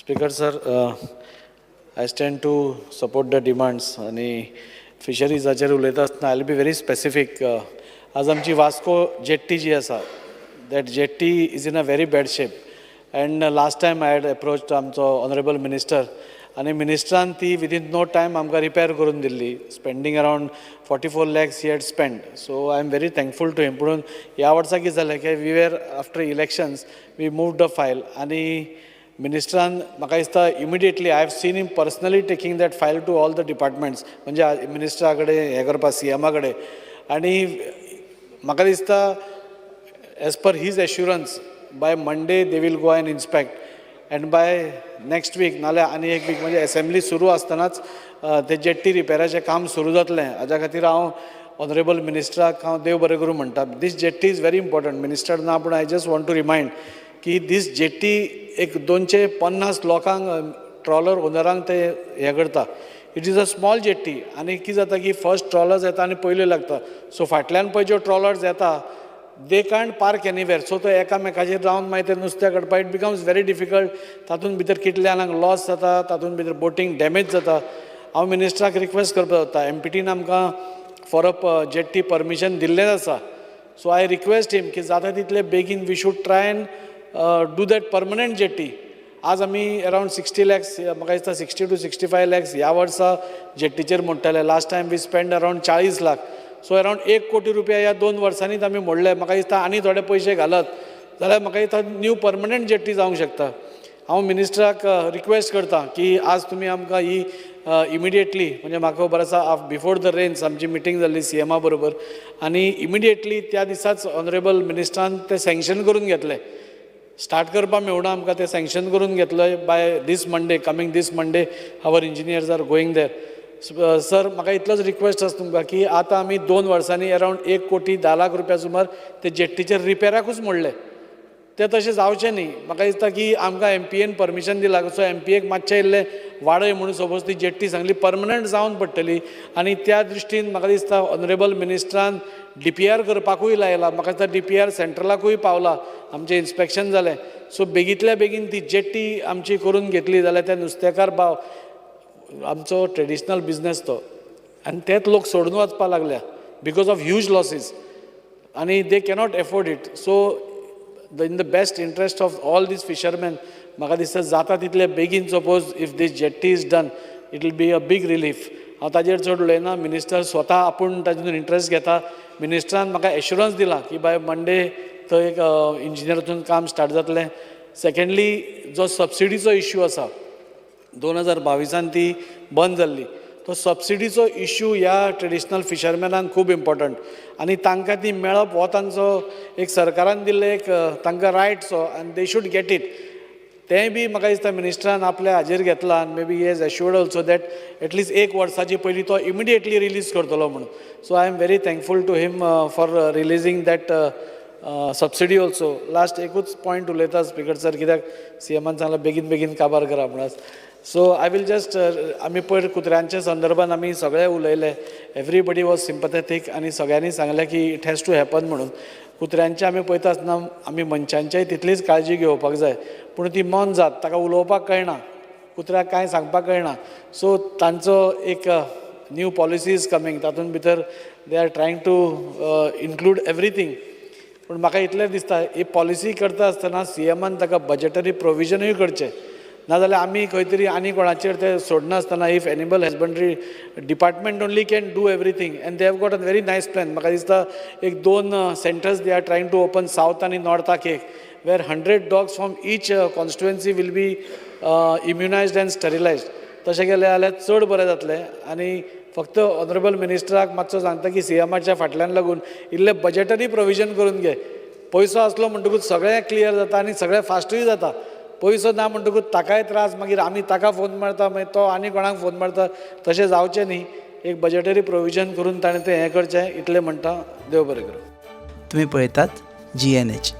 Speaker sir, I stand to support the demands आनी फिशरीजाचेर उलयता आसतना I will be very specific. आज आमची वास्को जेट्टी जी आसा, that jetty is in a very bad shape and last time I had approach आमचो honourable minister आनी मिनिस्टरान ती विदीन नो टायम आमकां रिपेर करून दिल्ली, spending around 44 lakhs he had spend, so I am very thankful to him. पुणून ह्या वर्सा कितें जालें की we were after elections, we move the file आनी मिनिस्टरान म्हाका दिसता immediately, I have seen him personally taking that file to all the departments, म्हणजे मिनिस्टरा कडेन हें करपा सीएमा कडेन. आनी म्हाका दिसता, as per his assurance, by Monday they will go and inspect and by next week नाल्यार आनी एक वीक, म्हणजे एसेंब्ली सुरू आसतनाच ते जेट्टी रिपेराचें काम सुरू जातलें. हाज्या खातीर हांव ऑनरेबल मिनिस्टराक हांव देव बरें करूं म्हणटा. This jetty is very important. Minister ना, पूण I just want to remind की दीस जेट्टी एक 250 लोकांक, ट्रॉलर ओनरांक ते हें करता. It is a small jetty आनी कितें जाता की फर्स्ट ट्रॉलर्स येता आनी पयल्यो लागता, सो फाटल्यान पळय ज्यो ट्रॉलर्स येता, they can't park anywhere. So तो एकामेकाचेर रावन मागीर ते नुस्तें काडपाक it becomes very difficult. तातूंत भितर कितले जाणांक लॉस जाता, तातूंत भितर बोटींग डॅमेज जाता. हांव मिनिस्टराक रिक्वेस्ट करपाक सोदता, एमपीटीन आमकां फॉर अ जेट्टी परमिशन दिल्लेंच आसा, सो I request him की जाता तितले बेगीन we should try and do that permanent jetty. आज आमी अरावंड 60 लॅक्स, म्हाका दिसता 60 to 65 lakhs ह्या वर्सा जेट्टीचेर मोडटले. Last time we spend around 40 lakh, so around 1 कोटी रुपया ह्या 2 वर्सांनीच आमी मोडले. म्हाका दिसता आनी थोडे पयशे घालत जाल्यार म्हाका दिसता न्यू परमनंट जेट्टी जावंक शकता. हांव मिनिस्टराक रिक्वेस्ट करता की आज तुमी आमकां ही इमिडिएटली, म्हणजे म्हाका खबर आसा, बिफोर the rains आमची मिटींग जाल्ली सी एमा बरोबर आनी इमिडिएटली त्या दिसाच ऑनरेबल मिनिस्टरान तें सँक्शन करून घेतलें. स्टार्ट करपाक मेळना आमकां, तें सँक्शन करून घेतलें. By this Monday, coming this Monday, our engineers are going there. Sir, म्हाका इतलोच रिक्वेस्ट आसा तुमकां की आतां आमी 2 वर्सांनी अरावंड 1 कोटी 10 लाख रुपया सुमार ते जेट्टीचेर रिपेराकूच मोडले. तें तशें जावचें न्ही. म्हाका दिसता की आमकां एमपीएन परमिशन दिलां, सो एमपीएक मातशें इल्लें वाडय म्हणून सपोज ती जेट्टी सांगली परमनंट जावन पडटली. आनी त्या दृश्टीन म्हाका दिसता ऑनरेबल मिनिस्टरान डीपीआर करपाकूय लायला. म्हाका दिसता डीपीआर सेंट्रलाकूय पावला, आमचें इन्स्पेक्शन जालें. सो बेगींतल्या बेगीन ती जेट्टी आमची करून घेतली जाल्यार ते नुस्तेकार भाव, आमचो ट्रेडिशनल बिजनस तो आनी तेच लोक सोडून वचपाक लागल्या because of huge losses आनी they cannot afford it. So the in the best interest of all these fishermen, म्हाका दिसता जाता तितले बेगीन suppose if this jetty is done, it will be a big relief. हांव ताजेर चड उलयना. मिनिस्टर स्वता आपूण तातूंत इंट्रस्ट घेता. मिनिस्टरान म्हाका एश्युरन्स दिला की बाय मंडे थंय एक इंजिनियर वचून काम स्टार्ट जातलें. सेकेंडली, जो सबसिडीचो इश्यू आसा, 2022न ती बंद जाल्ली, तो सबसिडीचो इश्यू ह्या ट्रेडिशनल फिशरमॅनांक खूब इम्पॉर्टंट आनी तांकां ती मेळप हो तांचो एक सरकारान दिल्लो एक तांकां रायट सो आनी they should get it. तेंय बी म्हाका दिसता मिनिस्टरान आपल्या हाजेर घेतला आनी maybe he has assured also that at least एक वर्साची पयलीं तो इमिडिएटली रिलीज करतलो म्हणून. So I am very thankful to him for releasing that subsidy also. Last एकूच पॉयंट उलयता स्पिकर सर, कित्याक सी एमान सांगलां बेगीन बेगीन काबार करा म्हणून. सो I will just, आमी पयर कुत्र्यांच्या संदर्भात आमी सगळे उलयले, everybody was sympathetic आनी सगळ्यांनी सांगलें की it has to happen म्हणून. कुत्र्यांचें आमी पळयता आसतना आमी मनशांचेय तितलीच काळजी घेवपाक जाय. पूण ती मोनजात, ताका उलोवपाक कळना, कुत्र्याक कांय सांगपाक कळना. सो तांचो एक new policy is coming, तातूंत भितर they are trying to include everything. पूण म्हाका इतलें दिसता, ही पॉलिसी करता आसतना सी एमान ताका बजटरी प्रोविजनूय करचें, नाजाल्यार आमी खंय तरी आनी कोणाचेर ते सोडनासतना, if animal husbandry department only can do everything, and they have got a very nice plan. म्हाका दिसता एक दोन centers they are trying to open, south आनी नॉर्थाक एक, where 100 dogs from each constituency will be immunized and sterilized. तशें केलें जाल्यार चड बरें जातलें. आनी फक्त ऑनरेबल मिनिस्टराक मातसो सांगता की सी एमाच्या फाटल्यान लागून इल्लें बजटरी प्रोविजन करून घे. पयसो आसलो म्हणटकूच सगळें क्लियर जाता आनी सगळें फास्टूय जाता. पयसो ना म्हणटकूच ताकाय त्रास, मागीर आमी ताका फोन मारता, मागीर तो आनी कोणाक फोन मारता. तशें जावचें न्ही. एक बजटरी प्रोविजन करून ताणें तें हें करचें, इतलें म्हणटा. देव बरें करूं. तुमी पळयतात जीएनएच.